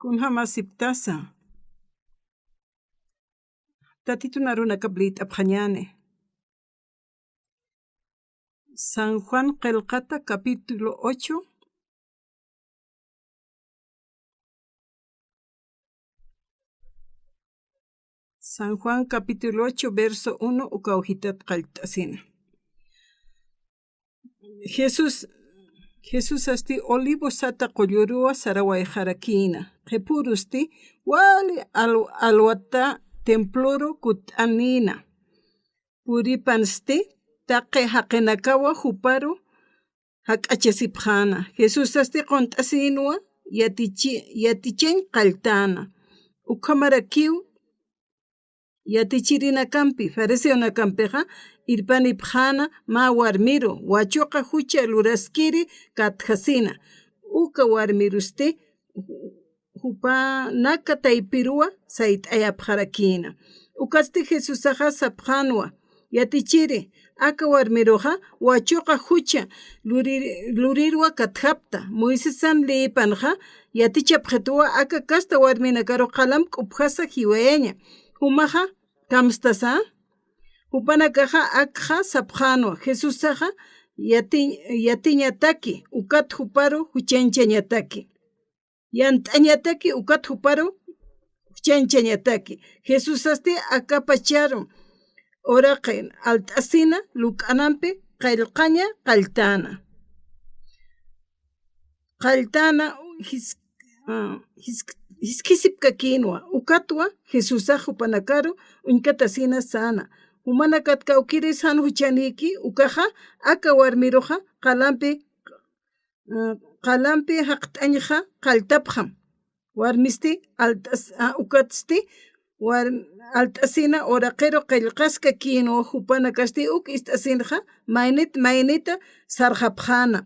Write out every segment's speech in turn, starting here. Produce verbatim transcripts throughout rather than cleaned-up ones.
Kunjamasipktasa. Tatitun arunakap liyt'apxañäni. San Juan qillqata capítulo ocho. San Juan capítulo ocho, verso uno, uka ujitat qallt'asina. Jesús, Jesusasti Olivos sata qulluruwa sarawayxarakïna. Qhipürusti wali al-, alwata temploru kutt'anïna. Puripansti taqi jaqinakawa juparu jak'achasipxäna. Jesusasti qunt'asïnwa yatichi-, yatichañ qalltäna. Ukhamarakiw yatichirinakampi, fariseonakampixa irpanipxäna mä warmiru, wachuqa jucha luraskiri katjasina. Uka warmirusti jupanaka taypiruwa sayt'ayapxarakïna. Ukatsti Jesusaxa sapxänwa: Yatichiri, aka warmiruxa wachuqa jucha lurir-, lurirwa katjapta. Moisesan leyipanxa yatichapxituwa aka kasta warminakaru qalamp k'upjasa jiwayaña. Jumaxa kamstasa. Jupanakaxa akxa sapxänwa: Jesusaxa yati-, yatiñataki, ukat juparu juchañchañataki. Yant'añataki, ukat juparu juchañchañataki. Jesusasti akapacharu uraqi alt'asina luk'anampi qillqaña qalltäna. Qalltäna jis-, ah, jis-, jiskhisipkakïnwa, ukatwa Jesusax jupanakaru uñkatasina säna. Jumanakat kawkïris jan juchanïki, ukaxa aka warmiruxa qalampi, ah, qalampi jaqt'añxa qalltapxam. Warmisti alt'as-, ah, ukatsti war-, alt'asina uraqiru qillqaskakïnwa, jupanakasti uk ist'asinxa maynit maynita sarxapxäna.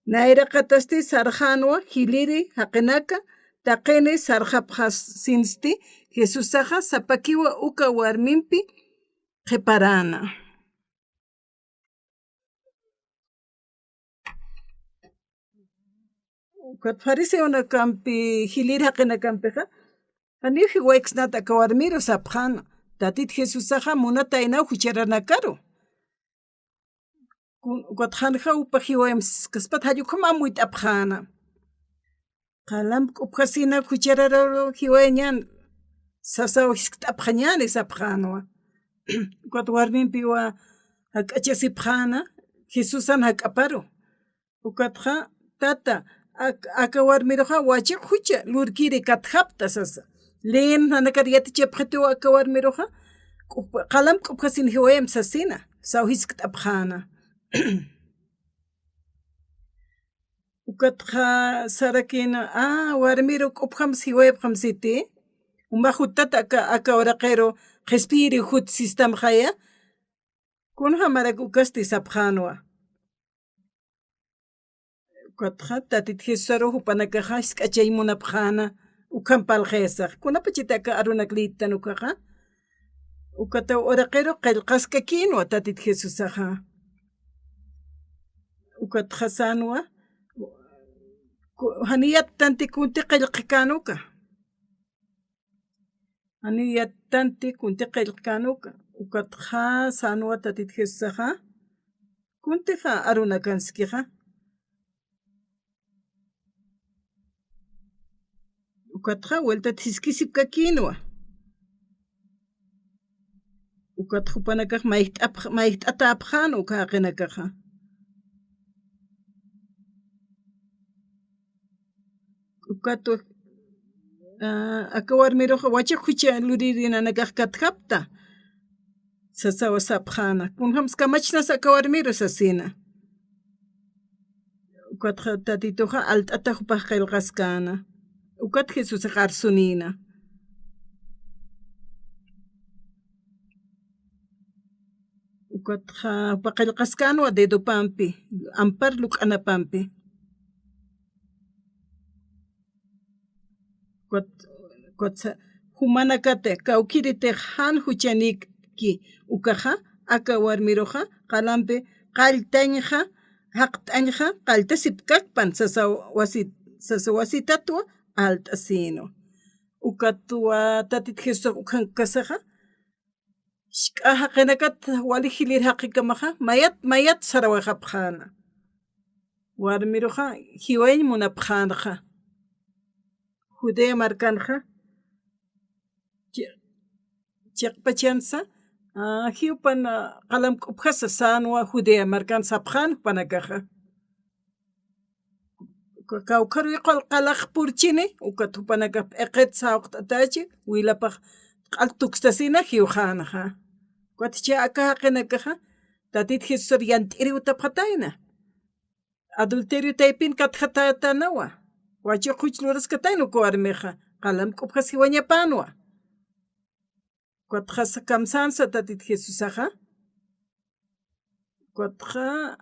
Nayraqatasti sarxänwa jiliri jaqinaka, taqini sarxapxasinsti, Jesusaxa sapakiwa uka warmimpi qhiparäna. Ukat fariseonakampi, jilïr jaqinakampixa, janiw jiwayksnat aka warmiru sapxäna. Tatit Jesusaxa munataynaw jucharanakaru. Kun-, ukat janxa jupa jiwayamskaspat jall ukham amuyt'apxäna. Qalamp k'upjasina jucharararu jiwayañän, sasaw jiskt'apxañäni sapxänwa. Ukat warmimpiwa jak'achasipxäna, Jesusan jak'aparu. Ukatxa, tata, ak-, aka warmiruxa wachiq jucha lurkiri katjapta sasa. Leyin nanakar yatichapxituwa aka warmiruxa, k'up-, qalamp k'upjasin jiwayam sasina, saw jiskt'apxäna. Ukatxa sarakïna, a, warmiru k'upjams jiwayapxam siti, uma jutat aka, aka uraqiru qhispiyiri jut sistamxaya, kunjamarak ukasti sapxänwa. Ukatxa, Tatit Jesusaru jupanakaxa jisk'achañ munapxäna, ukham parlxayasax. Kunapachatï aka arunak liytan ukaxa. Ukataw uraqiru qillqaskakïnwa Tatit Jesusaxa. Ukatxa sänwa, ku-, jani yattanti kunti qillqkän uka. Jani yattanti kunti qillqkän uka. Ukatxa sänwa Tatit Jesusaxa. Kuntixa arunakanskixa. Ukatxa vueltat jiskisipkakïnwa. Ukat jupanakax mayjt'apx-, mayjt'atäpxän uka jaqinakaxa. Ukat, a, aka warmiruxa wachiq jucha luriri nanakax katjapta. Sasaw sapxäna. Kunjams kamachnas aka warmiru sasina. Ukatxa Tatituxa alt'ata jupax qillqaskäna. Ukat Jesusax arsunïna. Ukatxa jupa qillqaskänwa dedopampi, ampar luk'anapampi. Ukat, ukat sa-, jumanakatï, kawkïritix jan juchanïki ukaxa, aka warmiruxa, qalampi qalltañxa, jaqt'añxa, qalltasipkakpan, sasa wasit-, sasa wasitatwa, alt'asïnwa. Ukatwa Tatit Jesusax ukhankasaxa, jisk'a jaqinakat wali jilïr jaqikamaxa, mayat, mayat sarawayxapxäna. Warmiruxa jiwayañ munapxänxa. Judea markanxa, chi-, chiqpachansa, a, jiwpan, a, qalamk'upjasa sänwa Judea markan sapxän jupanakaxa. Ka-, kawkharuw qul qalax purchini, ukat jupanakax p'iqit sawqt'atachi, wilapax q'al tukstasina jiwxänxa. Ukat jichha aka jaqinakaxa, Tatit Jesusar yant'iriw utapxatayna. Adulterio taypin katjatätanawa. Wachuq juch luraskatayna uka warmixa, qalamk'upjas jiwañapänwa. Ukatxa kamsänsa Tatit Jesusaxa. Ukatxa,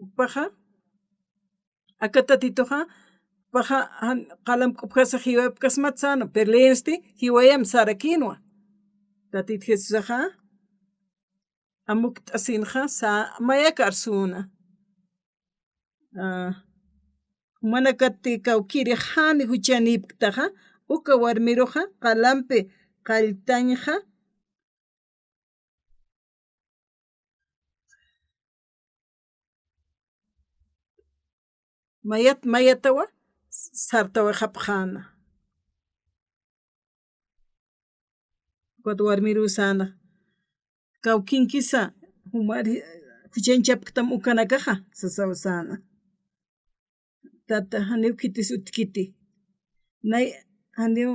jupaxa, aka Tatituxa, jupaxa jan qalamk'upjasa jiwayapkasmat sänwa, pero leyinsti jiwayam sarakïnwa. Tatit Jesusaxa, amukt'asinxa, sa-, mayak arsüna. A, jumanakati kawkïrix jan juchanïpktaxa, uka warmiruxa, qalampi qalltañxa, mayat mayatawa sartawayxapxäna. Ukat warmiruw säna, kawkinkisa jumar juchañchapktam ukanakaxa, sasaw säna. Tata, janiw khitis utjkiti. Nay, janiw,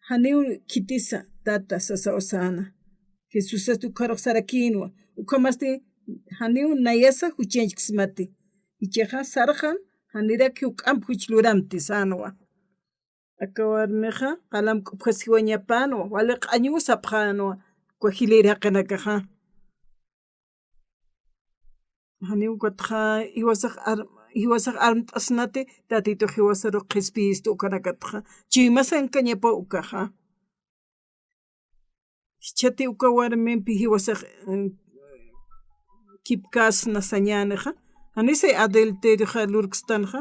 janiw khitisa, tata, sasaw säna. Jesusasti ukharux sarakïnwa. Ukhamasti janiw nayasa juchañchksmati. Jichhaxa sarxam, janirak juk'amp juch luramti sänwa. Aka warmixa qalamk'upjas jiwañapänwa, wali q'añuw sapxänwa, uka jilïr jaqinakaxa. Janiw ukatxa jiwasax ar-, jiwasax armt'asnati, Tatitux jiwasarux qhispiyistu ukanakatxa. Chuymasankañapaw ukaxa. Jichhati uka warmimpi jiwasax, eh, kipkasna sañänixa. Janisay adulterioxa lurkstanxa.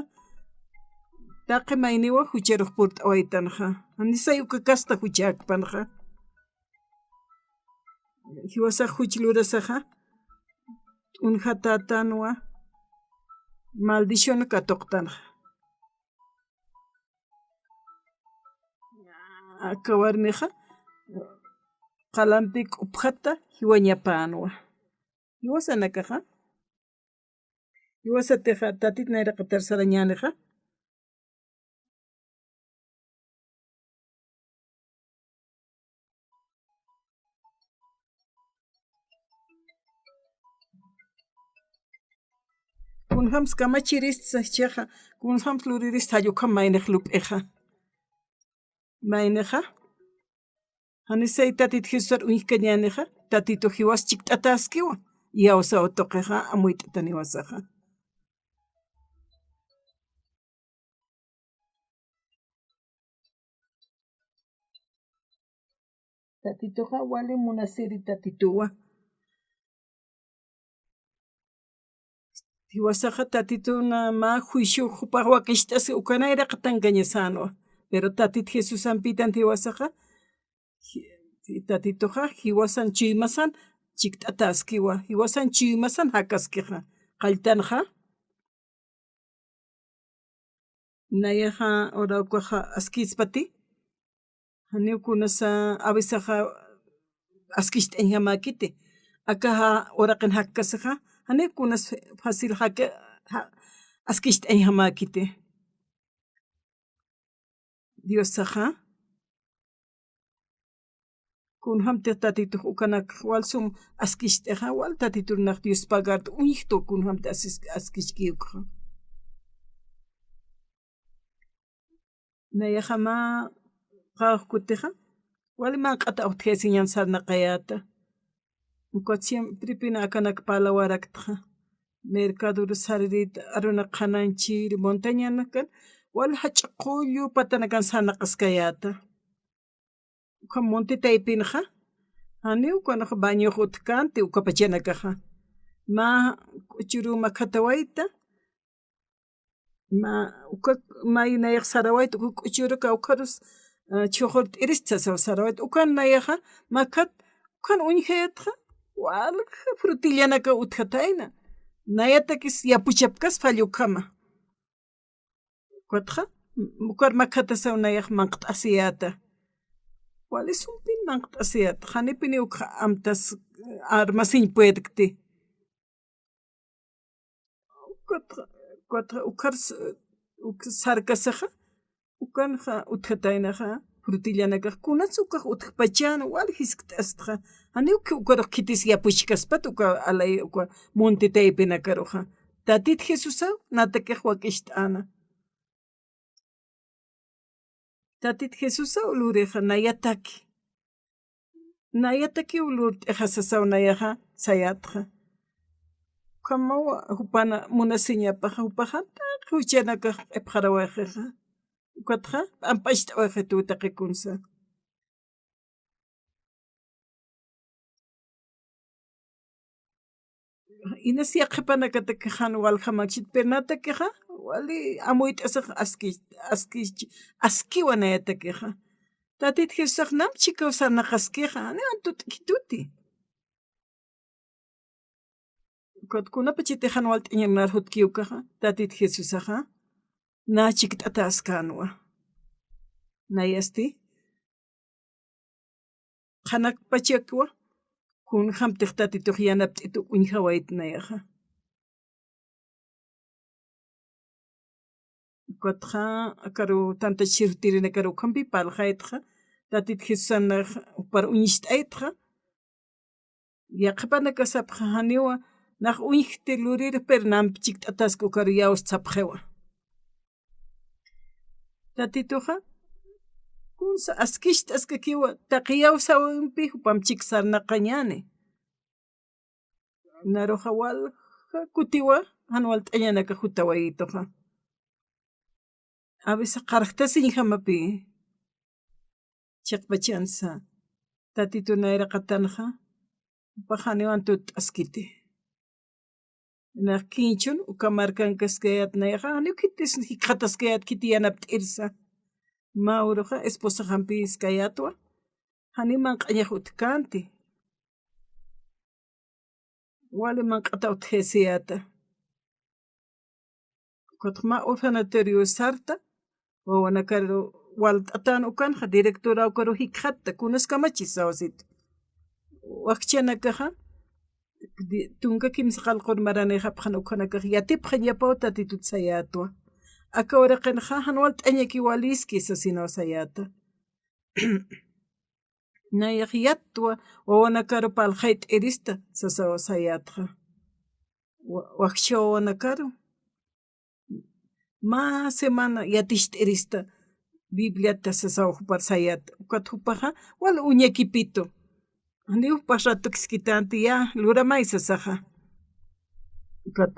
Taqi mayniwa jucharux purt'awaytanxa. Janisay uka kasta juchäkpanxa. Jiwasax juch lurasaxa, t'unjatätanwa, maldición katuqtanxa. Aka warmixa qalampi k'upjata jiwañapänwa. Jiwasanakaxa, jiwasatixa Tatit nayraqatar sarañänixa. Kunjams kamachirista jichhaxa, kunjams lurirista jall ukham maynix lup'ixa. Maynixa, janisay Tatit Jesusar uñjkañänixa, Tatitux jiwas chikt'atäskiwa, iyawsaw tuqixa, amuyt'ataniwasaxa. Tatituxa wali munasiri Tatituwa. Jiwasaxa Tatituna mä juicio jupax wakicht'asi uka nayraqatankaña sänwa. Pero Tatit Jesusampitan jiwasaxa, ji-, Tatituxa jiwasan chuymasan chikt'atäskiwa, jiwasan chuymasan jakaskixa. Qalltanxa, nayaxa ura ukaxa askïspati, janiw kunasa avisaxa askicht'añjamäkiti. Akaxa uraqin jakkasixa, janiw kunas fácil jaka-, ja-, askicht'añjamäkiti. Diosaxa, kunjamtix Tatitux ukanak wal sum askicht'ixa, wal Tatitur nax Dios pagarta uñjtu kunjamtix asis-, askichkïkxa. Nayaxa mä qawqkutixa, wali manq'at utjayasiñan sarnaqayäta. Ukat siemprepina akanak parlawaraktxa, mercador sarirït, arunaq qhanañchiri, montañanakan, wal jach'a qullu patanakan sarnaqaskayäta. Ukham monte taypinxa, janiw ukanxa bañox utjkänti uka pachanakaxa. Mä k'uchuruma khatawayta, Ma, uka, may nayax sarawayt, uka k'uchuru kawkharus, ah, chhuxurt'irist sasaw sarawayt. Ukan nayaxa, makat, ukan uñjayatxa, walja frutillanaka utjatayna. Nayatakis yapuchapkas fallukhama. Ukatxa, ukar makhatasaw nayax manqt'asiyäta. Wali sumpin manqt'asiyäta. Janipini ukxa amtas armasiñ puedkti. Ukatxa, ukatxa, ukar s-, uk sarkasaxa, ukanxa utjataynaxa, frutillanakax, kunats ukax utjpachan, wal jiskt'astxa. Janiw ukarux khitis yapuchkaspat uka alay, uka monte taypinakaruxa. Tatit Jesusaw, natakix wakist'ana. Tatit Jesusaw lurixa, nayataki. Nayatakiw lurt'ixa sasaw nayaxa, sayatxa. Ukhamaw jupana munasiñapaxa, jupaxa taqi juchanakax q'ipxarawayxixa. Ukatxa, p'ampacht'awayxituw taqi kunsa. Inas yaqhipanakatakixa jan waljamaksiti, pero natakixa, wali amuyt'asax aski, aski, askiwa nayatakixa. Tatit Jesusax nam chhikaw sarnaqaskixa, janiw antut'kituti. Ukat kunapachati jan walt'añanar jutki ukaxa, Tatit Jesusaxa, na chikt'ataskänwa. Nayasti, qhanakpachakwa, kunjamtix Tatitux yanapt'it uñjawayt nayaxa. Ukatxa, akaru tantachir jutirinakaru ukhampi parlxaytxa, Tatit Jesusan nax jupar uñist'aytxa, yaqhipanakasapxa janiwa, nax uñjkti lurir, pero namp chikt'atask ukaru yaws sapxiwa. Tatituxa, kunsa askicht'askakiwa, taqi yawsäwimpi jupam chik sarnaqañäni. Naruxa walja kutiwa, jan walt'añanakax jutawayituxa. A veces qarjtasiñjamapi, chiqpachansa, Tatitu nayraqatanxa, jupax janiw antut'askiti. Nax kinchhun, uka markankaskayät nayaxa, janiw khitis jikxataskayät khiti yanapt'irsa. Mä uruxa, esposaxampiskayätwa, janiw manq'añax utjkänti. Wali manq'ataw utjayasiyäta. Ukatxa mä orfanatorio sarta, wawanakaru walt'atän ukanxa, directoraw ukaru jikxatta, kunas kamachis sawsit. Wakchanakaxa, di-, tunka kimsa qallqur maranixapxan ukhanakax yatipxañapaw Tatitut sayätwa. Aka uraqinxa, jan walt'añaki waliski sasinaw sayäta. Nayax yatwa, wawanakaru parlxayt'irista, sasaw sayätxa. Wa-, wakcha wawanakaru. Mä semana yaticht'irista Bibliata sasaw jupar sayät. Ukat jupaxa, wal uñakipitu. Janiw jupax ratukiskitänti ya, luramay sasaxa. Ukat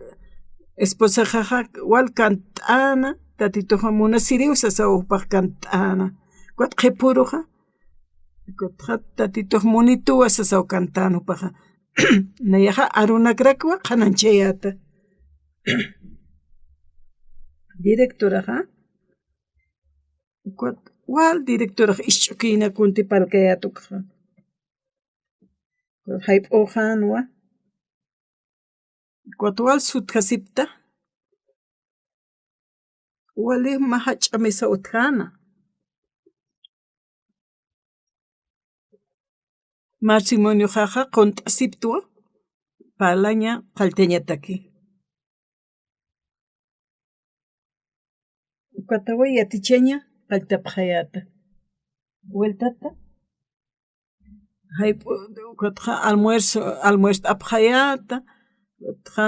esposaxaxa wal kant'äna, Tatituxa munasiriw sasaw jupax kant'äna. Ukat qhipüruxa, ukatxa Tatitux munituwa sasaw kantän jupaxa. Nayaxa arunakrakwa qhanañchayäta. Directoraxa, ukat wal directorax isch'ukïna kunti parlkayät ukxa. Jayp'üxänwa. Ukat wal sutjasipta. Wali mä jach'a mesa utjäna. Matrimonioxaxa qunt'asiptwa, parlaña qalltañataki. Ukatawa yatichaña qalltapxayäta. Vueltata. Jayp'u, ukatxa almuerzo, almuerzo apxayäta, ukatxa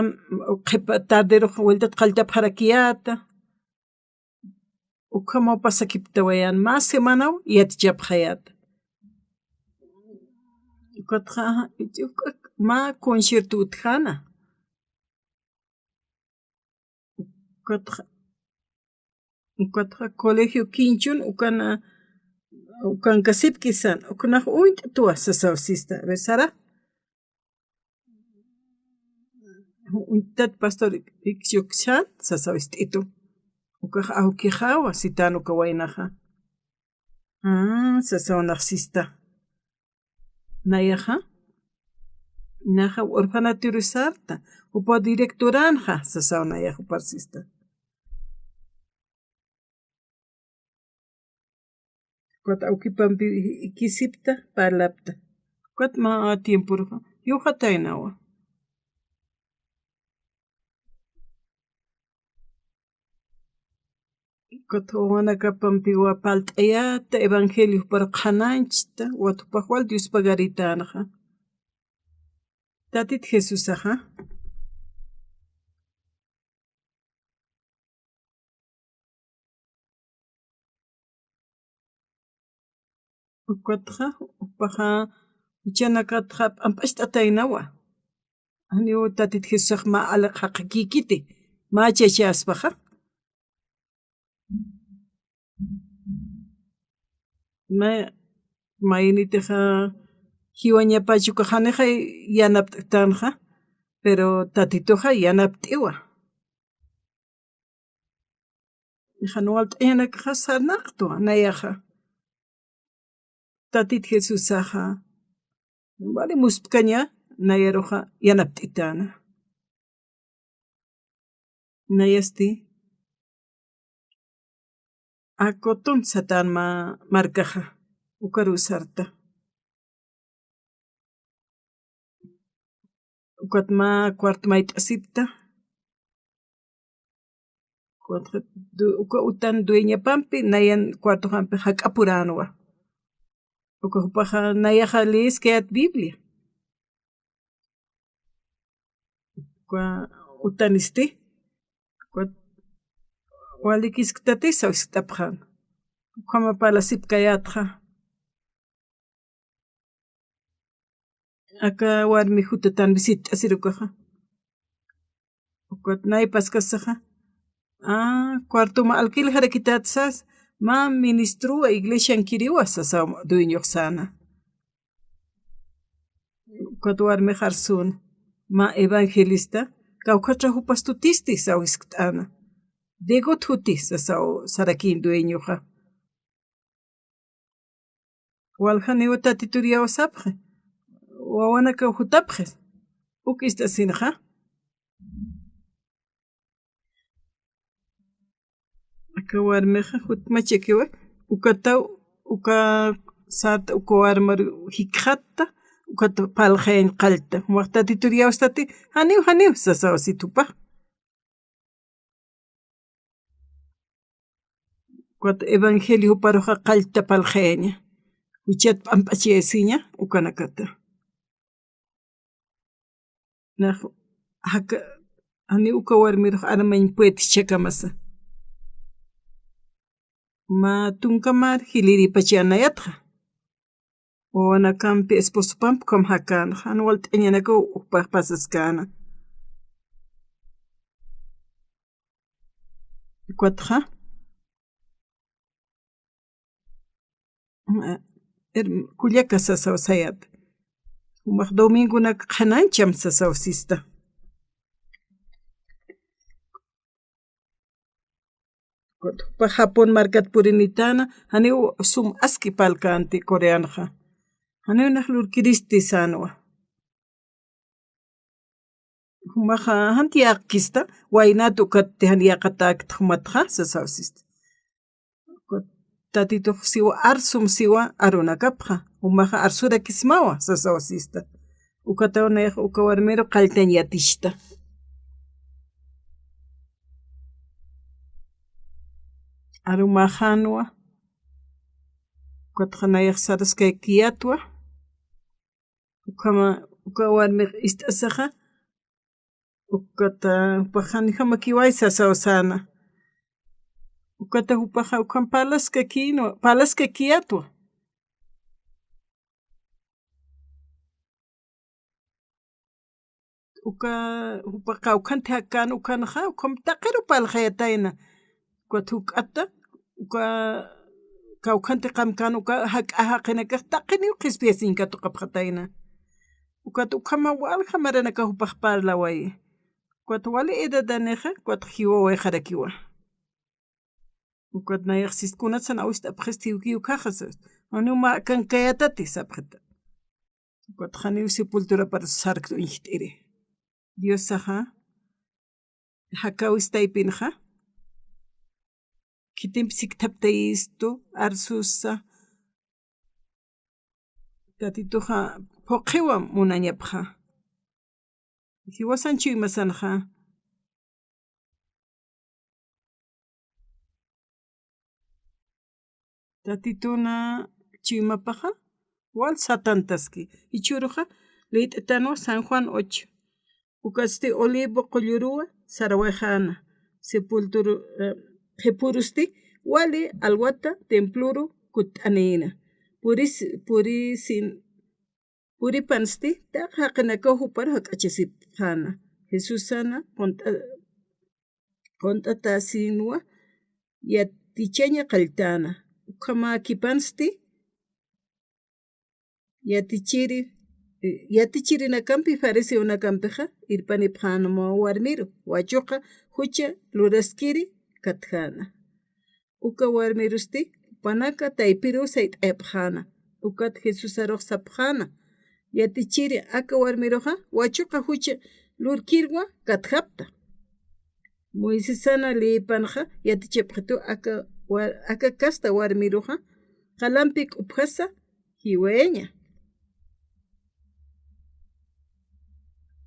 qhipa tarderux vueltat qalltapxarakiyäta. Ukhamaw pasakiptawayän, mä semanaw yatichapxayäta. Ukatxa, mä concierto utjäna. Ukatxa, ukatxa colegio kinchhun, ukan, ukankasipki san, uknax uñt'twa sasaw sista. A ver, sara. Uñtat pastor iksuksan, sasaw ist'itu. Ukax awkixawa, sitan uka waynaxa. Ah, sasaw nax sista. Nayaxa, naxa orfanatoriu sarta, jupa directoranxa, sasaw nayax jupar sista. Ukat awkipampi ikisipta, parlapta. Ukat mä tiemporuxa, yuxataynawa. Ukat wawanakapampiwa parlt'ayäta, evangelio jupar qhanañchta, ukat jupax wal Dios pagaritänxa. Tatit Jesusaxa. Ukatxa, jupaxa, juchanakatxa p'amp'acht'ataynawa. Janiw Tatit Jesusax mä aliq jaqikïkiti, mä chachaspaxa. Mä, maynitixa, jiwañapach ukax janixa yanapt'ktanxa, pero Tatituxa yanapt'iwa. Jan walt'añanakaxa sarnaqtwa, nayaxa. Tatit Jesusaxa, wali muspkaña, nayaruxa yanapt'itäna. Nayasti, akutun satän mä markaxa, ukaruw sarta. Ukat mä cuarto mayt'asipta. Ukat du-, uka utan dueñapampi, nayan cuartoxampi jak'apuränwa. Uka jupaxa nayaxa leeskayät Biblia. Uka utanisti. Ukat walikisktatis sawiskt'apxän. Ukhama parlasipkayätxa. Aka warmi jutatan visit'asir ukaxa. Ukat nay paskasaxa. Ah, cuartoma alquilxarakität sas. Mä ministruwa, iglesiankiriwa, sasaw dueñox säna. Ukat warmix arsuna. Mä evangelista, kawkhacha jupas tutisti sawiskt'äna. Degot juti, sasaw sarakïn dueñoxa. Waljaniwa Tatitur iyawsapxi, wawanakaw jutapxi, uk ist'asinxa. Aka warmixa jutmachakiwa, ukataw, uka sarta, uka warmar jikxatta, ukat parlxayañ qallta. Jumax Tatitur iyawstati, janiw, janiw, sasaw sit jupax. Ukat evangelio juparuxa qallta parlxayaña. Juchat p'amp'achayasiña ukanakata. Nax jaka, janiw uka warmirux armañ puede jichhakamasa. Mä tunkamar jilïripachänayatxa. Wawanakampi esposopampi ukham jakänxa, jan walt'añanakaw jupax pasaskäna. Ukatxa, kullaka sasaw sayät. Jumax domingonak qhanañcham sasaw sista. Jupa Japón markat purinitäna, janiw sum aski parlkänti coreanxa. Janiw nax lurkiristi sänwa. Jumaxa, janti yäqkista, waynat ukatti jan yäqatäkta jumatxa, sasaw sista. Tatitux siwa arsum siwa arunakapxa, jumaxa arsurakismawa, sasaw sista. Ukataw nayax uka warmiru qalltañ yatista. Arumaxänwa, ukatxa nayax saraskaykiyätwa, ukhama, uka warmix ist'asaxa, ukata, jupax janjamakiway sasaw säna. Ukata jupaxa, ukham parlaskakïnwa, parlaskakiyätwa. Uka, jupa kawkhanti jakän ukanxa, ukham taqiru parlxayatayna. Ukat juk'ata, uka kawkhanti qamkän uka jak'a jaqinakax taqiniw qhispiyasiñ katuqapxatayna. Ukat ukhama walja maranakax jupax parlawayi. Ukat wali edadanixa, ukat jiwawayxarakiwa. Ukat nayax sis kunatsan awist'apxisti uki ukhaxa sas. Janiw mä akankayatati sapxita. Ukat janiw sepulturapar sarkt uñjt'iri. Diosaxa, jakäwis taypinxa, khitimp sikthaptayistu, arsusa, Tatituxa phuqhiwa munañapxa. Jiwasan chuymasanxa. Tatituna chuymapaxa, wal satantaski. Jichhüruxa, liyt'tanwa San Juan ocho. Ukatsti Olivo qulluruwa sarawayxäna, sepulturu, eh, qhipürusti wali alwata templuru kutt'anïna. Puris, purisin, puripansti taqi jaqinakaw jupar jak'achasipxäna. Jesusana qunt'a, qunt'atäsinwa yatichaña qalltäna. Ukhamäkipansti yatichiri, yatichirinakampi fariseonakampixa irpanipxäna mä warmiru, wachuqa jucha luraskiri katjäna. Uka warmirusti jupanaka taypiruw sayt'ayapxäna. Ukat Jesusarux sapxäna: Yatichiri, aka warmiruxa wachuqa jucha lurkirwa katjapta. Moisesana leyipanxa yatichapxitu aka wa-, aka kasta warmiruxa qalampi k'upjasa jiwayaña.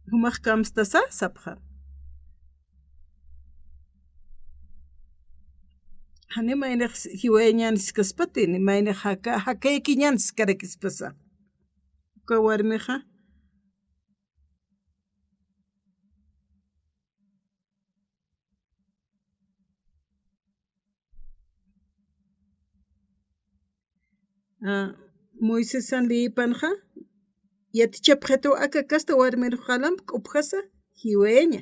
Jumax kamstasa sapxä. Jani maynix jiwayañän siskaspati, ni maynix jaka, jakaykiñän siskarakispasa. Uka warmixa Ah, Moisesan leyipanxa yatichapxituw aka kasta warmirux qalamp k'upjasa jiwayaña.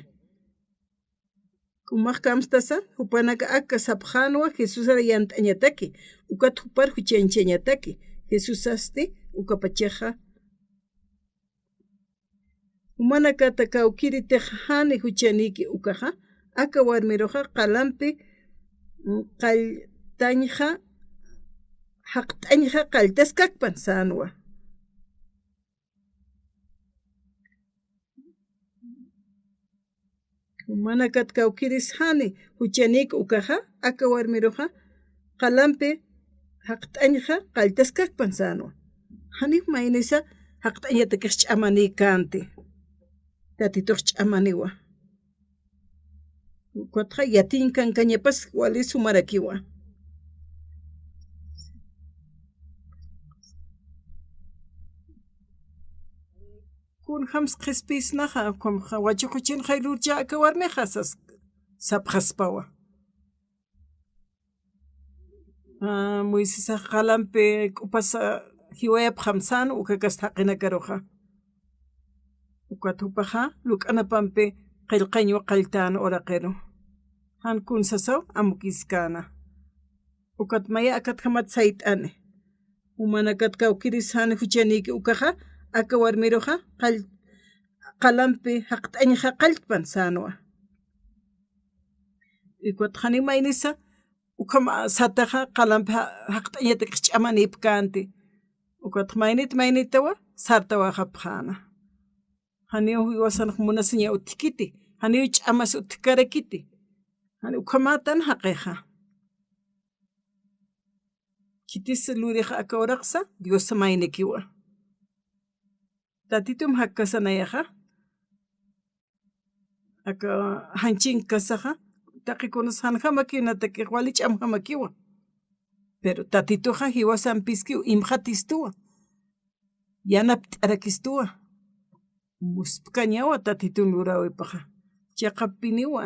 Jumax kamstasa, jupanaka aka sapxänwa Jesusar yant'añataki, ukat jupar juchañchañataki. Jesusasti ukapachaxa Jumanakata kawkïritix jani juchanïki ukaxa, aka warmiruxa qalampi, mm, qalltañxa, jaqt'añxa qalltaskakpan sänwa. Jumanakat kawkïris jani juchanïki ukaxa, aka warmiruxa qalampi jaqt'añxa qalltaskakpan sänwa. Janiw maynisa jaqt'añatakix ch'amanïkänti. Tatitux ch'amaniwa. Ukatxa yatiñ kankañapas wali sumarakiwa. Kunjams qhispïsnaxa, kunjams wachuqachinxay lurcha aka warmixa sas, sapxaspawa. Ah, Moisesax qalampi k'upasa jiwayapxam sän uka kasta jaqinakaruxa. Ukat jupaxa luk'anapampi qillqañwa qalltän uraqiru. Jan kun sasaw amukiskäna. Ukat maya akatjamat sayt'ani. Jumanakat kawkïris jan juchanïki ukaxa, aka warmiruxa qall-, qalampi jaqt'añxa qalltpan sänwa. Ukat janiw maynisa, ukham sataxa qalampi ja-, jaqt'añatakix ch'amanïpkänti. Ukat maynit maynitawa, sartawayapxäna. Janiw jiwasanx munasiña utjkiti, janiw ch'amas utjkarakiti. Janiw ukhamätan jaqixa. Khitis lurix aka uraqsa, Dios maynikiwa. Tatitum jakkasa nayaxa. Aka janchinkkasaxa, taqi kunas janjamakiw, natakix wali ch'amjamakiwa. Pero Tatituxa jiwasampiskiw, imxatistuwa. Yanapt'arakistuwa. Muspkañawa Tatitun luräwipaxa. Chiqapiniwa.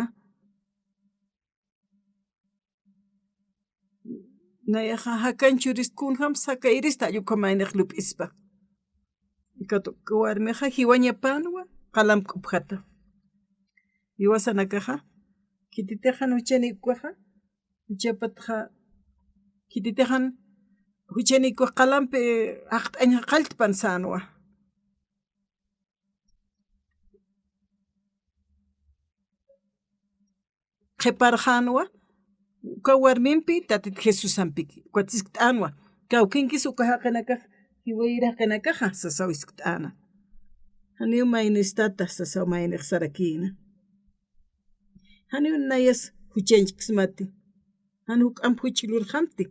Nayaxa jakañ churist kunjams jakayrista, jall ukhamaynix lup'ispa. Ukat uka warmixa jiwañapänwa, qalamp k'upjata. Jiwasanakaxa, khititix jan juchanïki ukaxa, juchapatxa, khititix jan juchanïki ukax qalampi jaqt'añxa qalltpan sänwa. Qhiparxänwa, Uka warmimpi Tatit Jesusampiki, ukat siskt'änwa. Kawkinkis uka jaqinakax, jiwayir jaqinakaxa, sasaw siskt'äna. Janiw maynistata, sasaw maynix sarakïna. Janiw nayas juchañchksmati. Jan juk'amp juch lurxamti.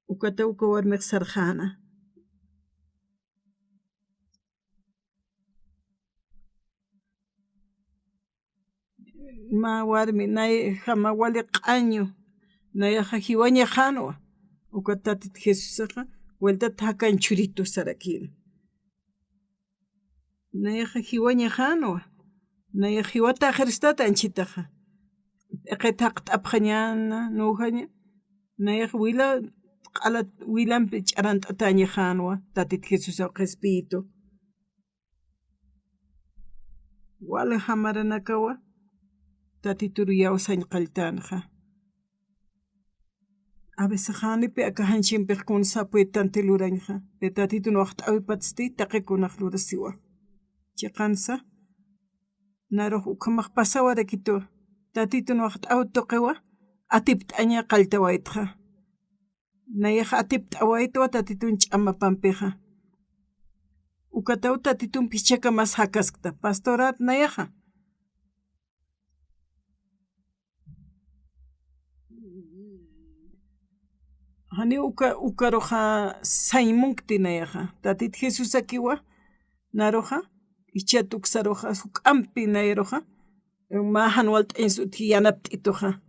Ukata uka warmix sarxäna. Mä warmi, nayjama wali q'añu, nayaxa jiwañaxänwa. Ukat Tatit Jesusaxa, vueltat jakañ churitu sarakïna. Nayaxa jiwañaxänwa. Nayax jiwataxiristata anchhitaxa. P'iqit jaqt'apxañäna, nujaña. Nayax wila, q'alat wilampi ch'arant'atäñaxänwa, Tatit Jesusaw qhispiyitu. Wali jamaranakawa, Tatitur iyawsañ qalltänxa. A veces janipi aka janchimpix kunsa puytanti lurañxa. Pe Tatitun waxt'äwipatsti taqi kunax lurasiwa. Chiqansa, narux ukhamax pasawarakitu. Tatitun waxt'äw tuqiwa, atipt'aña qalltawaytxa. Nayax atipt'awaytwa Tatitun ch'amapampixa. Ukataw Tatitun jichhakamas jakaskta. Pastorat nayaxa. Janiw uka, ukaruxa sañ munkti nayaxa. Tatit Jesusakiwa, naruxa, jichhat uksaruxa, juk'ampi nayaruxa, mä jan walt'añs utji yanapt'ituxa.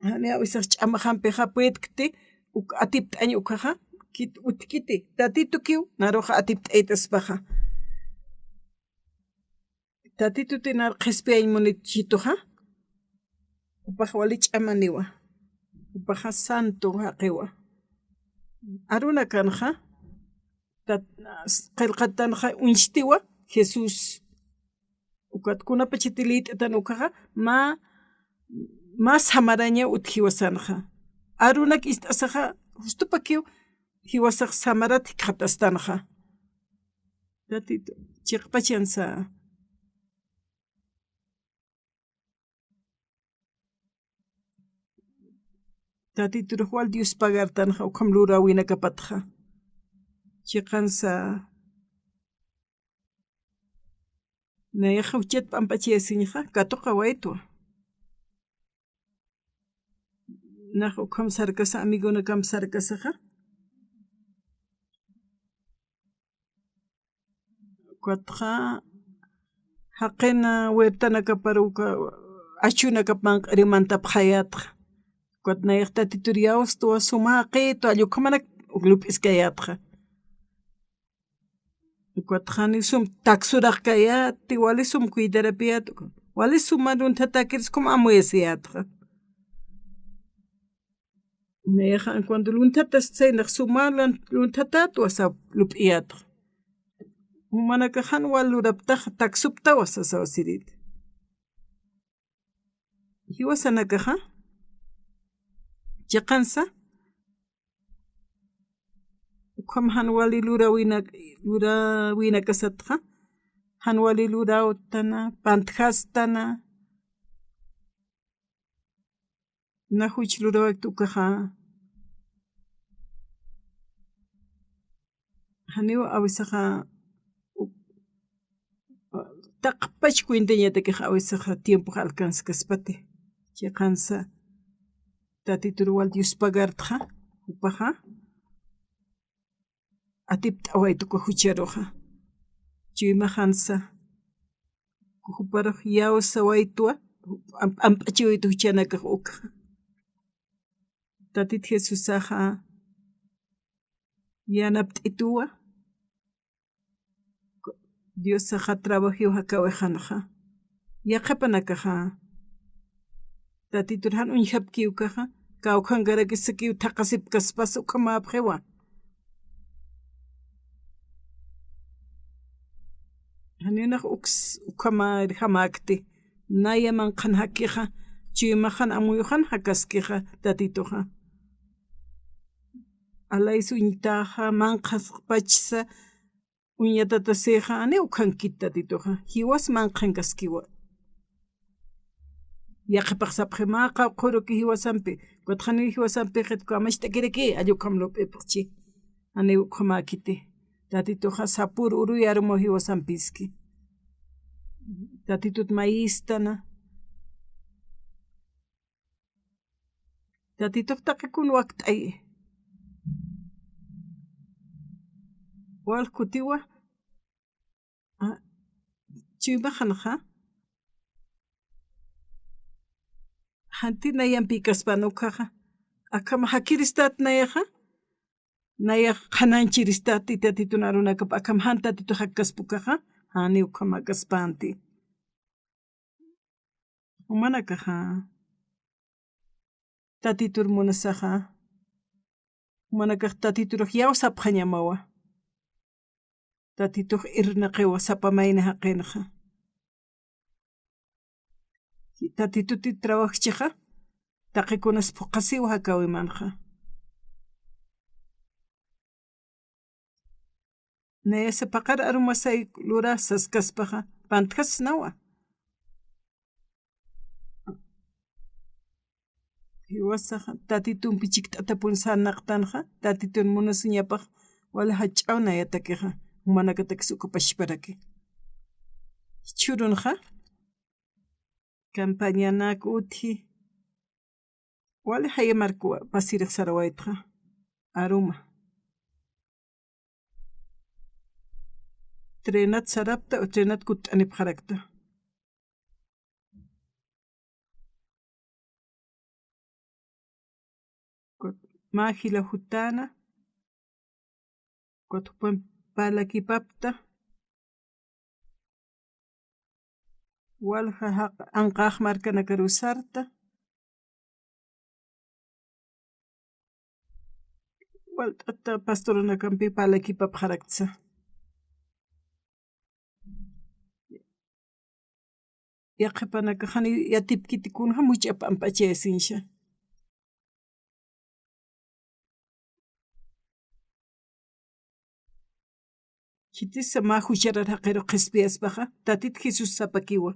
Janiw a veces ch'amaxampixa puydkti, uk atipt'añ ukhaxa, kit utkiti. Tatitukiw, naruxa atipt'aytaspaxa. Tatituti nar qhispiyañ munitchituxa, jupax wali ch'amaniwa, jupaxa santo jaqiwa. Arunakanxa, tat-, qillqatanxa uñstiwa, Jesús. Ukat kunapachati liyt'atan ukaxa, mä, mä samaraña utjiwasanxa. Arunak ist'asaxa, justupakiw, jiwasax samarat jikxatastanxa. Tatitu, chiqpachansa. Tatiturux wal Dios pagartanxa, ukham luräwinakapatxa. Chiqansa. Nayaxa juchat p'amp'achayasiñxa, katuqawaytwa. Nax ukham sarkasa, amigonakam sarkasaxa. Ukatxa, jaqina huertanakapar uka achunakap manq'iri mantapxayätxa. Ukat nayax Tatitur iyawstwa, suma jaqïtwa, jall ukhamanak lup'iskayätxa. Ukatxa janiw sum taksurax kayäti, wali sum cuidarapiyät, wali suma lunthatäkiris ukham amuyasiyätxa. Nayaxa, cuando lunthatas saynax suma lan-, lunthatätwa saw lup'iyätxa. Jumanakax jan wal luraptaxa, taksuptawa sasaw sirït. Jiwasanakaxa, chiqansa, ukham jan wali luräwinak-, luräwinakasatxa, jan wali luräwtana, pantjastana, na juch luräwakta ukaxa. Janiw a veces, u-, taqpach cuentañatakix a veces tiempox alcanzkaspati. Chiqansa Tatitur wal Dios pagartxa, jupaxa atipt'awayta uka jucharuxa. Chuymaxansa, juparux iyawsawaytwa, p'am-, p'amp'achiwayta juchanakax ukxa. Tatit Jesusaxa yanapt'ituwa, Diosaxa trabajiw jakawixanxa. Yaqhipanakaxa, Tatitur jan uñjapki ukaxa, kawkhankarakisa kiw thaqhasipkaspas ukhamäpxiwa. Janiw nax uks-, ukhamäri jamäkti. Naya manqhan jakixa, chuymaxan amuyuxan jakaskixa Tatituxa. Alaysa uñtaxa, manqhaspachsa, uñatatasïxa, janiw ukhankit Tatituxa. Jiwas manqhankaskiwa. Yaqhipax sapxi mä qawqhuruki jiwasampi, ukatxa janiw jiwasampi qit kamacht'akiraki, allukam lup'ipxchi. Janiw ukhamäkiti. Tatituxa sapür uruy arumaw jiwasampiski. Tatitut mayistana. Tatitux taqikun wakt'ayi. Wal kutiwa. A, chuymaxanxa. Janti nayampïkaspan ukaxa. Akham jakiristat nayaxa. Nayax qhanañchiristati tatitun arunakap akham jan tatitux jakkaspa ukaxa. Jani ukhamäkaspanti. Jumanakaxa. Tatitur munasaxa. Jumanakax tatiturux yaw sapxañamawa. Tatitux irnaqiwa sapa mayni jaqinxa. Tatituti trabajchixa. Taqikunas phuqhasiw jakäwimanxa. Nayasa paqar arumasay lura saskaspaxa, pantjasnawa. Jiwasaxa, tatitumpi chikt'atapun sarnaqtanxa, tatitun munasiñapax, wali jach'aw nayatakixa, jumanakatakis ukapachparaki. Jichhürunxa, campañanak utji, wali jaya markawa pasirix sarawaytxa. Aruma. Trenat sarapta, trenat kutt'anipxarakta. Kut-, mä jila jutana. Kut jupan parlakipapta. Walja jaq-, anqax markanakar usarta. Walt'ata pastorunakampi parlakipapxaraktsa. Yaqhipanakax jani yatipkiti kunjam juch'a p'amp'achayasiñsa. Khitisa mä jucharar jaqiru qhispiyaspaxa, Tatit Jesús sapakiwa.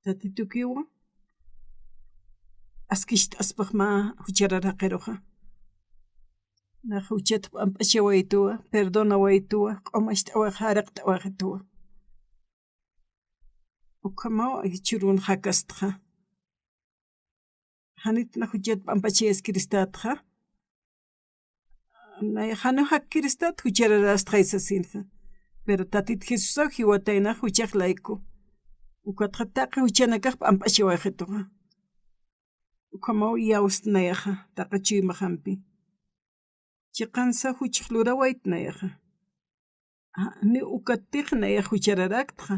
Tatitukiwa askicht'aspax mä jucharar jaqiruxa. Nax juchat p'amp'achawaytuwa, perdonawaytuwa, q'umacht'awayxa, araqt'awayxituwa. Ukhamaw jichhürun jakastxa. Janit nax juchat p'amp'achayaskiristätxa. Nay, janiw jakkiristat juchararastxay sasinxa. Pero Tatit Jesusaw jiwataynax juchax layku. Ukatxa taqi juchanakax p'amp'achawayxituxa. Ukhamaw iyawstxa nayaxa, taqi chuymaxampi. Chiqansa juchax lurawayt nayaxa. Janiw ukatix nayax juchararaktxa.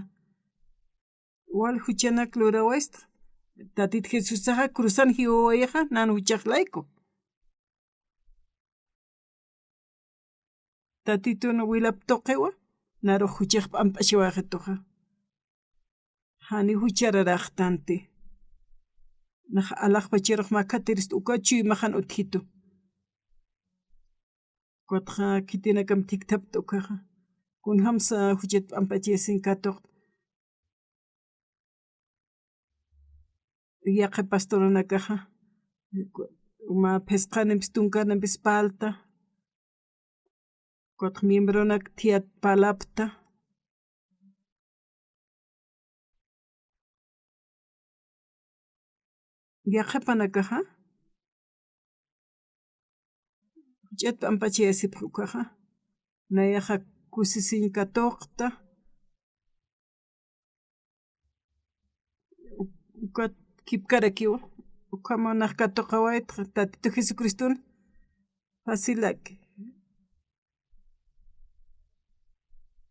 Wal juchanak lurawaysta. Tatit Jesusaxa cruzan jiwawayaxa, nan juchax layku. Tatitun wilap tuqiwa, narux juchax p'amp'achawayxituxa. Jani juchararaxtanti. Nax alaxpacharux makhatirist uka chuymaxan utjitu. Ukatxa khitinakam thikthapta ukaxa. Kunjamsa juchat p'amp'achayasin katuqta. Yaqha pastorunakaxa. Mä phisqanimpis tunkanimpis parlta. Ukatxa miembronak thiyat parlapta. Yaqhipanakaxa, juchat p'amp'achayasipxi ukaxa, nayaxa kusisiñ katuqta, u-, ukat kipkarakiwa, ukhamaw nax katuqawaytxa, Tatitu Jesucristun, facilak.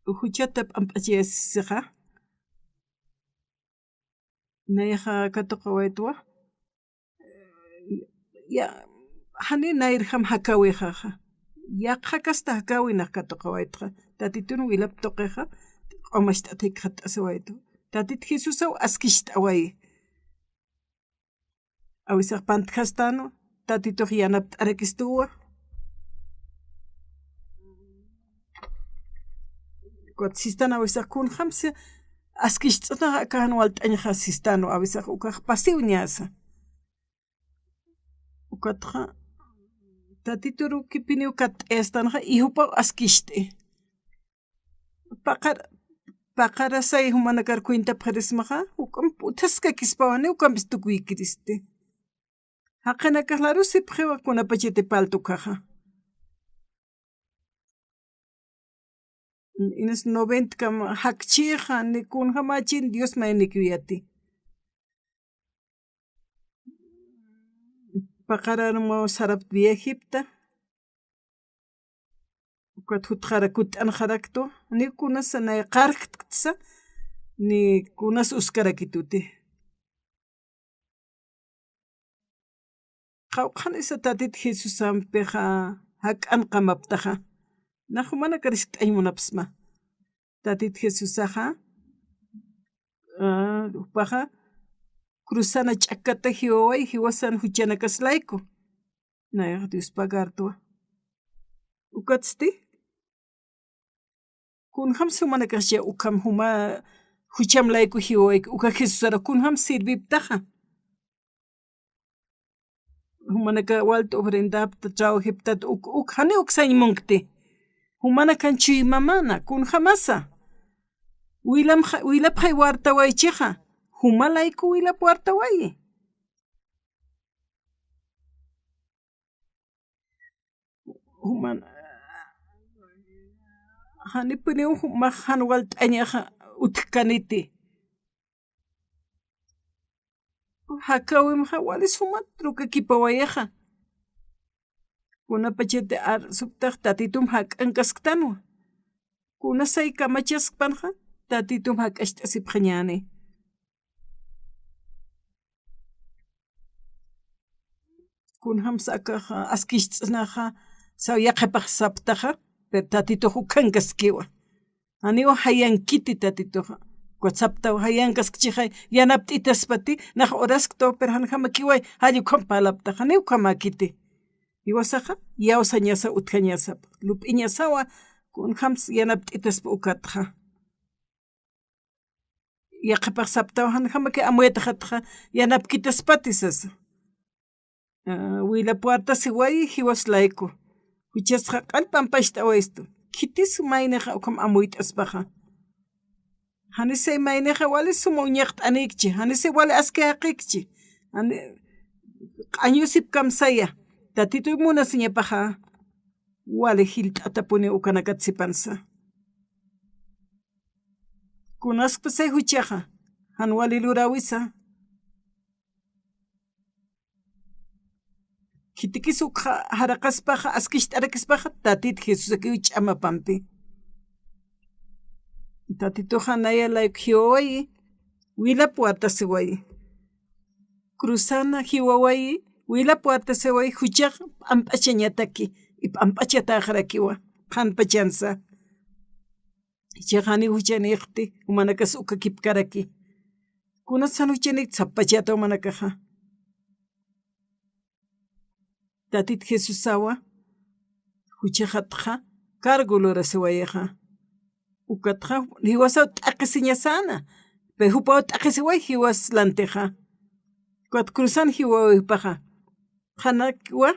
Juchata p'amp'achayasixa. Nayaxa katuqawaytwa. Ya, jani nayrjam jakäwixaxa. Yaqha kasta jakäwi nax katuqawaytxa. Tatitun wilap tuqixa, q'umacht'at jikxatasiwaytu. Tatit Jesusaw askicht'awayi. Awisax pantjastan, Tatitux yanapt'arakistuwa. Ukat sistan awisax kunjamsi askicht'snaxa aka jan walt'añxa sistan awisax ukax pasiw ñasa. Ukatxa Tatituruw kipiniw katt'ayastanxa y jupaw askicht'i. Paqar-, paqarasay jumanakar cuentapxarismaxa, juk'amp utjaskakispawa, janiw ukampis tukuykiristi. Jaqinakax larusipxiwa kunapachati palta ukaxa. Inas noventa kam jakchixa, ni kunjamächin Dios maynikiw yati. Paqarar mä sarapta viajipta. Ukat jutxara kutt'anxaraktwa, ni kunasa nay qarjtktsa, ni kunas uskarakituti. Qawqhanisa Tatit Jesusampixa jak'anqamaptaxa. Nax jumanakar jiskt'añ munapxsma. Tatit Jesusaxa, ah, jupaxa cruzana ch'akkata jiwawayi, jiwasan juchanakas layku. Nayax Diospagartwa. Ukatsti, kunjamsi jumanakaxcha ukham juma jucham layku jiwawayki, uka Jesusara kunjam sirviptaxa. Jumanaka walta ofrendapta, trabajiptat, uk, uk, jani uk sañ munkti. Jumanakan chuymamana, kunjamasa. Wilamxa-, wilapxay wartawaychixa. Juma layku wilap wartawayi. Juman, janipuniw jumax jan walt'añaxa utjkaniti. Jakäwimxa wali sumat trukakipawayaxa. Kunapachati arsuptax Tatitum jak'ankasktanwa. Kunasay kamachaskpanxa, Tatitum jak'acht'asipxañäni. Kunjamsa akax askicht'snaxa, saw yaqhipax saptaxa, pero Tatitux ukhankaskiwa. Janiw jayankiti Tatituxa. Ukat saptaw jayankaskchixay, yanapt'itaspati, nax urasktwa, pero janjamakiway, jall ukham parlaptaxa, janiw ukhamäkiti. Jiwasaxa, iyawsañasa, utjañasapa. Lup'iñasawa, kunjamsa yanapt'itaspa ukatxa. Yaqhipax saptaw janjamaki amuyatxatxa, yanapkitaspati sasa. Ah, wilap wartasiwayi jiwas layku. Juchasxa q'al pampacht'awayistu. Khitis maynixa ukham amuyt'aspaxa. Janisay maynixa wali suma uñaqt'anïkchi, janisay wali aski jaqïkchi. Jani, q'añusip kamsaya, Tatituy munasiñapaxa, wali jillt'atapuni ukanakat sipansa. Kunaskpasay juchaxa, jan wali luräwisa. Khitikis ukxa jaraqaspaxa, askicht'arakispaxa, Tatit Jesusakiw ch'amapampi. Tatituxa naya layku jiwawayi, wilap wartasiwayi. Cruzana jiwawayi, wilap wartasiwayi, juchax p'amp'achañataki, y p'amp'achatäxarakiwa, qhanpachansa. Jichhax janiw juchanïxti, jumanakas ukakipkaraki. Kunas jan juchanïkti sappachäta jumanakaxa. Tatit Jesusawa, juchaxatxa, cargo lurasiwayixa. Ukatxa, jiwasaw t'aqhisiñasäna. Pe jupaw t'aqhisiway jiwas lantixa. Ukat cruzan jiwawipaxa. Qhanakwa,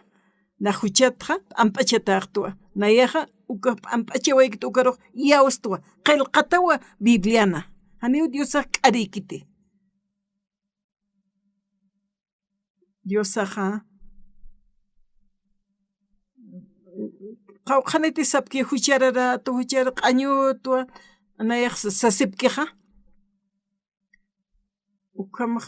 nax juchatxa, p'amp'achatäxtwa. Nayaxa, ukax p'amp'achawaykit ukarux, iyawstwa, qillqatawa Bibliana. Janiw Diosax k'arïkiti. Diosaxa, qawqhaniti sapki juchararätwa, juchar q'añütwa, nayax sasipkixa. Ukham,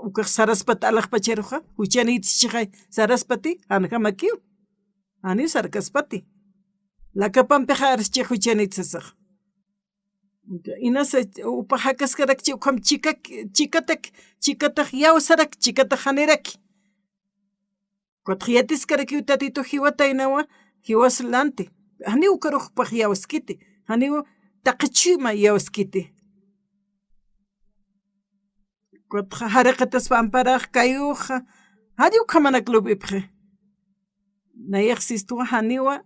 ukax saraspat alaxpacharuxa, juchanïtschixay, saraspati, janjamakiw. Janiw sarkaspati. Lakapampixa arschix juchanït sasax. Inasa, upax jakaskarakchi ukham chikak, chikatak, chikatax iyawsarak, chikatax janiraki. Ukatx yatiskarakiw Tatitu jiwataynawa, jiwas lanti. Janiw ukarux jupax iyawskiti. Janiw taqi chuyma iyawskiti. Ukatxa jariqitaspa amparax kayuxa. Janiw ukhamanak lup'ipxi. Nayax sistwa janiwa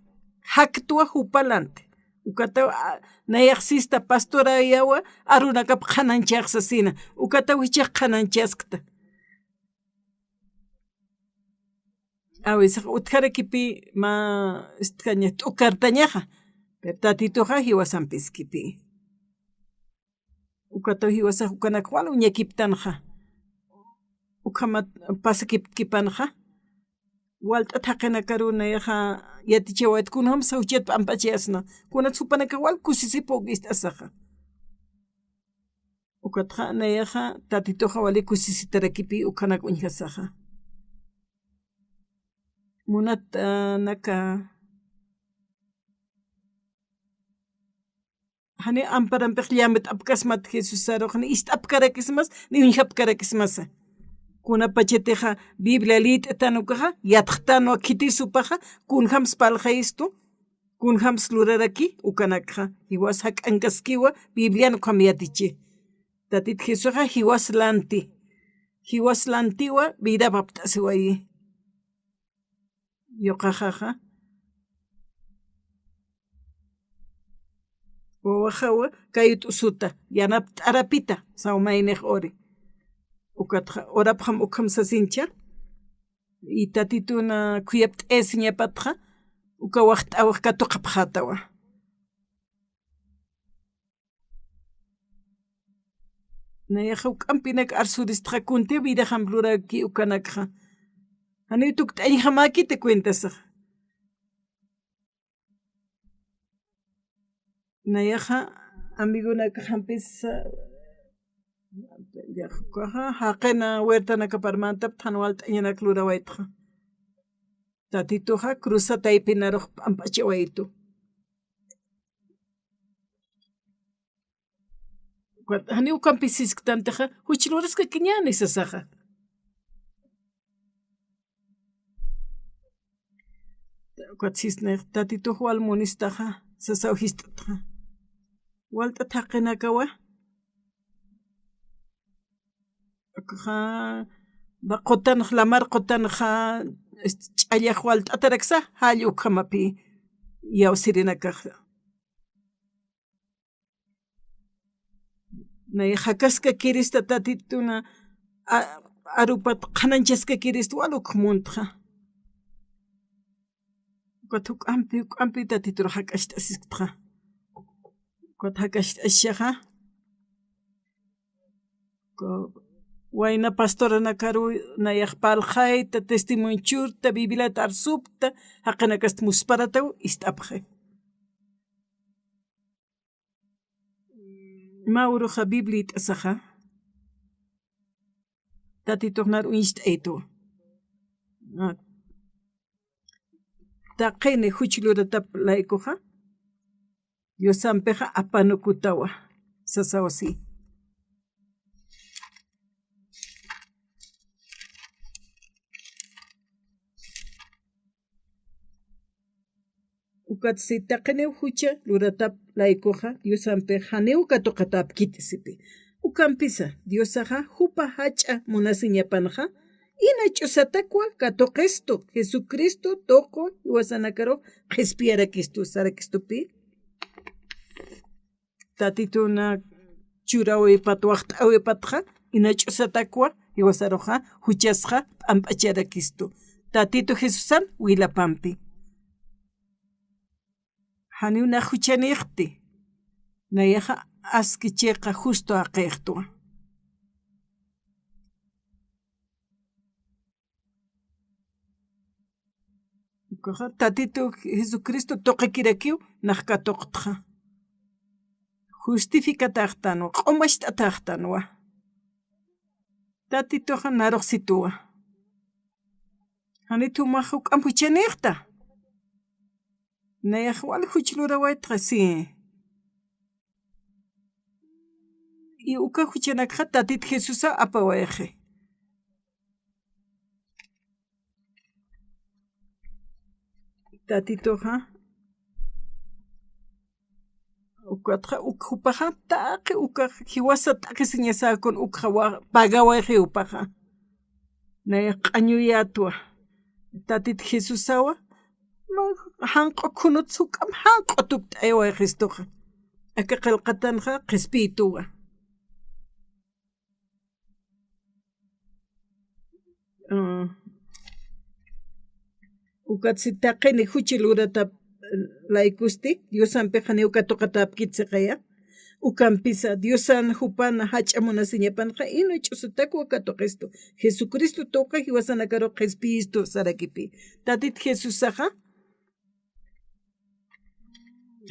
jaktwa jupa lanti. Ukataw, a, nayax sista pastorayawa, arunakap qhanañchax sasina. Ukataw jichhax qhanañchaskta. A veces utjarakipi mä, ist'kaña, t'ukartañaxa. Pero Tatituxa jiwasampiskipi. Ukataw jiwasax ukanak wal uñakiptanxa. Ukhamat pasakiptkipanxa. Walt'at jaqinakaru nayaxa yatichawayt kunjamsa juchat p'amp'achayasna. Kunat jupanakax wal kusisipuk ist'asaxa. Ukatxa nayaxa Tatituxa wali kusisitarakipi ukhanak uñjasaxa. Munat, ah, naka, jani amparampix llamit'apkasmat Jesusarux, ni ist'apkarakismas, ni uñjapkarakismasa. Kunapachatixa Biblia liyt'tan ukaxa, yatxtanwa khitis jupaxa, kunjams parlxayistu, kunjams luraraki, ukanakxa, jiwas jak'ankaskiwa, Biblian ukham yatichi. Tatit Jesuxa jiwas lanti, jiwas lantiwa, vida apt'asiwayi. Yuqaxaxa. Wawaxawa, kayut'usuta, yanapt'arapita, sawmaynix uri. Ukatxa, urapxam ukham sasincha, y Tatituna khuyapt'ayasiñapatxa, uka waxt'awax katuqapxätawa. Nayaxa juk'ampinak arsuristxa kunti vidaxamp luraki ukanakxa. Janiw tukt'añjamäkiti cuentasaxa. Nayaxa amigonakaxampis, jaqina huertanakapar mantaptxa jan walt'añanak lurawaytxa. Tatituxa cruzsa taypinarux p'amp'achawayitu. Janiw ukampi sisktantixa, juch luraskakiñäni sasaxa. Ukat sisnix, Tatitux wal munistaxa, sasaw jist'atxa. Walt'at jaqinakawa. Akaxa, ba qutanx, lamar qutanxa, este, ch'allax walt'ataraksa, jall ukhamapi iyawsirinakaxa. Nay jakaskakirista Tatituna, a, arupat qhanañchaskakirista wal ukx muntxa. Ukat juk'ampi, juk'ampi Tatitur jak'acht'asisktxa. Ukat jak'acht'asisxa. Wayna pastoranakaru nayax parlxayta, testimonio churta, Bibliat arsupta, jaqinakast musparataw ist'apxi. Mä uruxa Biblia it'asaxa, Tatitux nar uñst'aytu. Taqini juch luratap laykuxa, Diosampixa apanukutawa, sasaw si. Ukat si taqiniw jucha luratap laykuxa, Diosampi janiw katuqatäpkiti sipi. Ukampisa, Diosaxa jupa jach'a munasiñapanxa, ina ch'usatakwa katuqistu, Jesucristo tuqu jiwasanakarux qhispiyarakistu, sarakistupi. Tatituna churawipat, waxt'awipatxa, ina ch'usatakwa, jiwasaruxa, juchasxa, p'amp'acharakistu. Tatitu Jesusan wilapampi. Janiw nax juchanïxti, nayaxa aski chiqa justo jaqïxtwa. Ukaxa, Tatitu Jesucristo tuqikirakiw nax katuqtxa. Justificatäxtanwa, q'umacht'atäxtanwa. Tatituxa narux situwa. Janit jumax juk'amp juchanïxta. Nayax wal juch lurawaytxa, si. Y uka juchanakxa Tatit Jesusa apawayxi. Tatituxa, ukatxa, uk jupaxa, taqi ukax, jiwasa t'aqhisiñasäkun ukxa wa-, pagawayxi jupaxa. Nayax q'añuyätwa. Tatit Jesusawa, Janq'u khunut juk'am janq'u tukt'ayawayxistuxa. Aka qillqatanxa qhispiytuwa. Ah, ukat si taqini juchi luratap laykusti, Diosampixa janiw katuqatäpkit siqaya. Ukampisa, Diosan jupan jach'a munasiñapanxa, ina ch'usatakwa katuqistu. Jesucristo tuqa jiwasanakarux qhispiyistu sarakipi. Tatit Jesusaxa,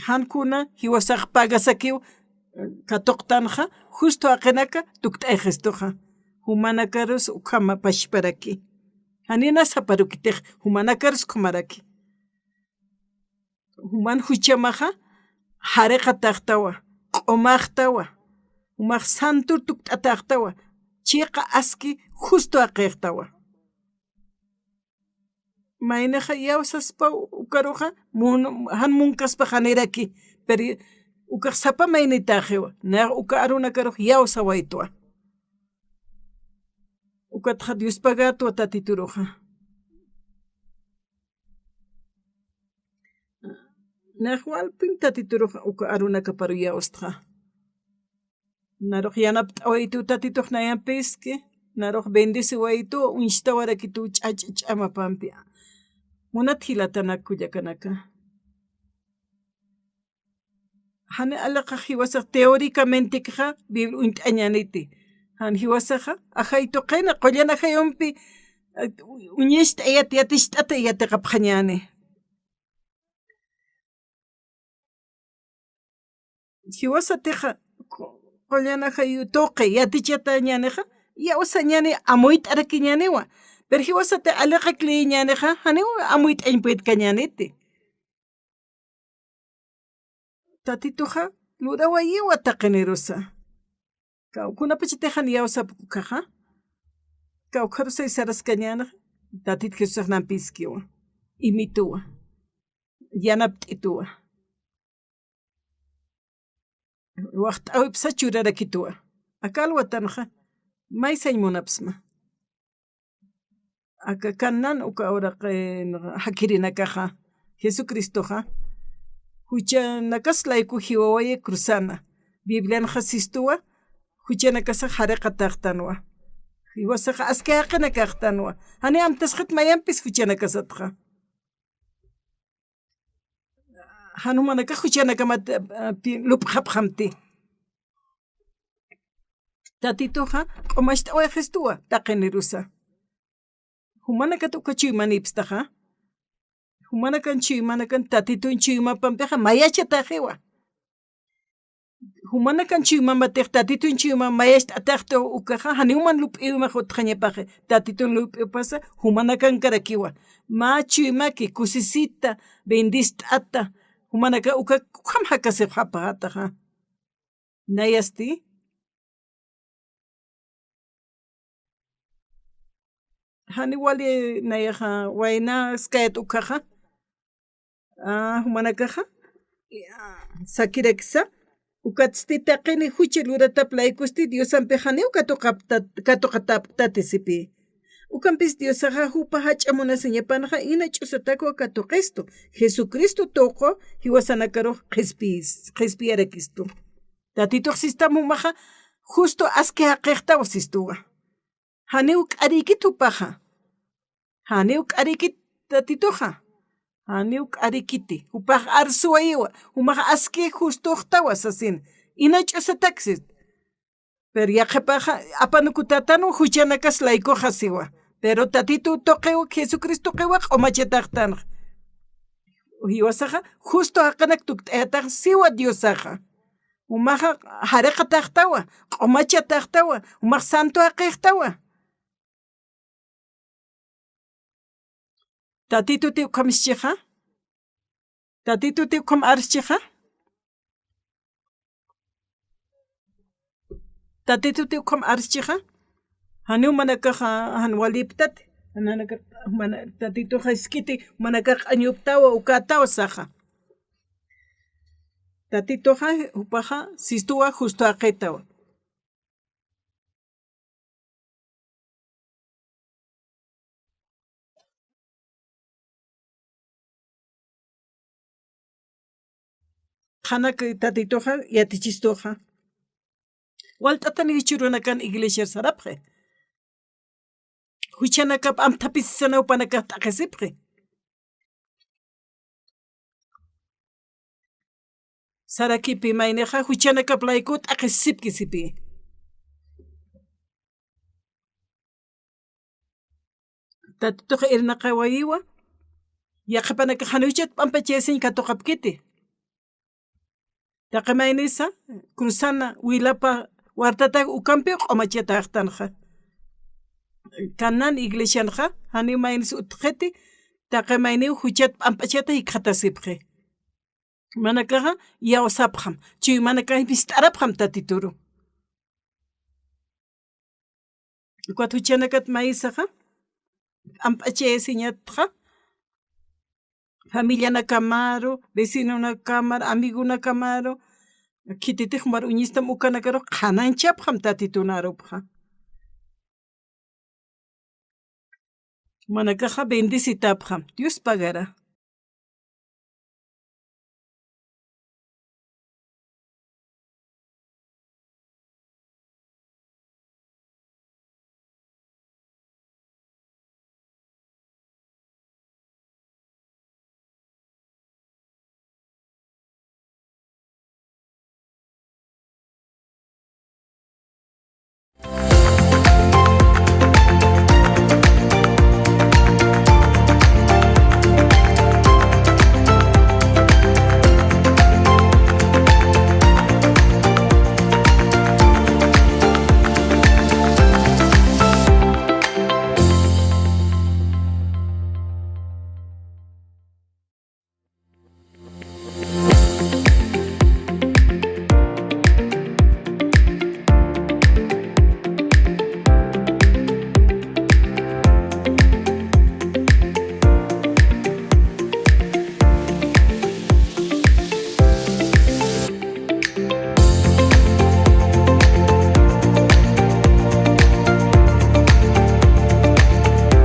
jan kuna jiwasax pagasakiw katuqtanxa, justo jaqinaka tukt'ayxistuxa. Jumanakarus ukhama pachparaki. Janina saparukitix, jumanakarus ukhamaraki. Juman juchamaxa, jariqataxtawa, q'umaxtawa, jumax santur tukt'ataxtawa, chiqa aski justo jaqixtawa. Maynixa yawsaspa ukaruxa, mun-, jan munkaspa janiraki, pero ukax sapa maynitaxiwa, nax uka arunakarux yawsawaytwa. Ukatxa Dios pagatwa Tatituruxa. Nax walpin Tatituruxa uka arunakaparu yawstxa. Narux yanapt'awaytu Tatitux nayampiski, narux bendeciwaytu, uñstawarakitu ch'ach'a ch'amapampi. Munat jilatanak kullakanaka. Jani aliqax jiwasax teóricamentekxa Biblia uñt'añäniti. Jan jiwasaxa, ajay tuqina, qullan ajayumpi, eh, uñist'ayat, yaticht'ata yatiqapxañäni. Jiwasatixa, qu-, qullan ajayu tuqi yatichatañänixa, yawsañäni amuyt'arakiñäniwa. Pero jiwasati aliqak leyiñänixa, janiw amuyt'añpuytkañäniti. Tatituxa lurawayiwa taqinirusa. Kaw-, kunapachatix jan yawsapkukhaxa, kawkharusay saraskañänaxa, Tatit Jesusax nampiskiwa, imituwa, yanapt'ituwa. Waxt'äwipsa churarakituwa. Aka alwatanxa, maysañ munapsma. Aka Canaán uka uraqin jakirinakaxa, Jesucristoxa, juchanakas layku jiwawayi cruzana. Biblianxa sistuwa, juchanakasax jariqataxtanwa. Jiwasaxa aski jaqinakaxtanwa. Jani amtasxit mayampis juchanakasatxa. Jan jumanakax juchanakamat, eh, pi-, lupxapxamti. Tatituxa q'umacht'awayxistuwa taqinirusa. Jumanakat uka chuymanïpstaxa. Jumanakan chuymanakan Tatitun chuymapampixa mayachataxiwa. Jumanakan chuymamatix Tatitun chuyma mayacht'ataxta ukaxa, janiw man lup'iwimax utjañapaxi, Tatitun lup'iwpasa, jumanakankarakiwa. Mä chuymaki, kusisita, bendist'ata, jumanaka uka ukham jakasipxapxätaxa. Nayasti. Jani wali nayaxa waynaskayät ukkhaxa. Ah, jumanakaxa. Sakirakisa. Ukatsti taqini jucha luratap laykusti Diosampix janiw katuqaptat-, katuqataptati sipi. Ukampis Diosaxa jupa jach'a munasiñapanxa ina ch'usatakwa katuqistu. Jesucristo tuqu jiwasanakarux qhispiyis-, qhispiyarakistu. Tatitux sistam jumaxa justo aski jaqixtaw sistuwa. Janiw k'arïkit jupaxa. Janiw k'arïkit Tatituxa. Janiw k'arïkiti. Jupax arsuwayiwa. Jumax aski justuxtawa sasin. Ina ch'usataksit. Pero yaqhipaxa apanukutätanwa juchanakas laykuxa siwa. Pero Tatitu tuqiw Jesucristo tuqiwa q'umachataxtanxa. Jiwasaxa justo jaqinak tukt'ayatax siwa Diosaxa. Jumaxa jariqataxtawa, q'umachataxtawa, jumax santo jaqixtawa. Tatituti ukham schixa. Tatituti ukham arschixa. Tatituti ukham arschixa. Janiw manakaxa jan waliptati. Nanaka, mana, Tatituxa iskiti, manakax q'añuptawa, ukätawa saxa. Tatituxa, jupaxa, sistuwa, justo jaqitawa. qhanak Tatituxa yatichistuxa. Walt'atani jichhürunakan iglesiar sarapxi. Juchanakap amthapisisanaw jupanakax t'aqhisipxi. Sarakipi maynixa juchanakap layku t'aqhisipki sipi. Tatitux irnaqawayiwa, yaqhipanakax janiw juchat p'ampachayasiñ katuqapkiti. Taqi maynisa, cruzana, wilapa wartatak ukampiw q'umachataxtanxa. Kanan iglesianxa, janiw maynis utjxiti, taqi mayniw juchat p'ampachata jikxatasipxi. Manakaxa, iyawsapxam, chuymanakax jist'arapxam Tatituru. Ukat juchanakat mayisaxa, p'amp'achayasiñatxa, familianakamaru, vecinonakamar, amigonakamaru, khititix mar uñistam ukanakaru, qhanañchapxam Tatitun arupxa. Manakaxa bendecitapxam, Dios pagara.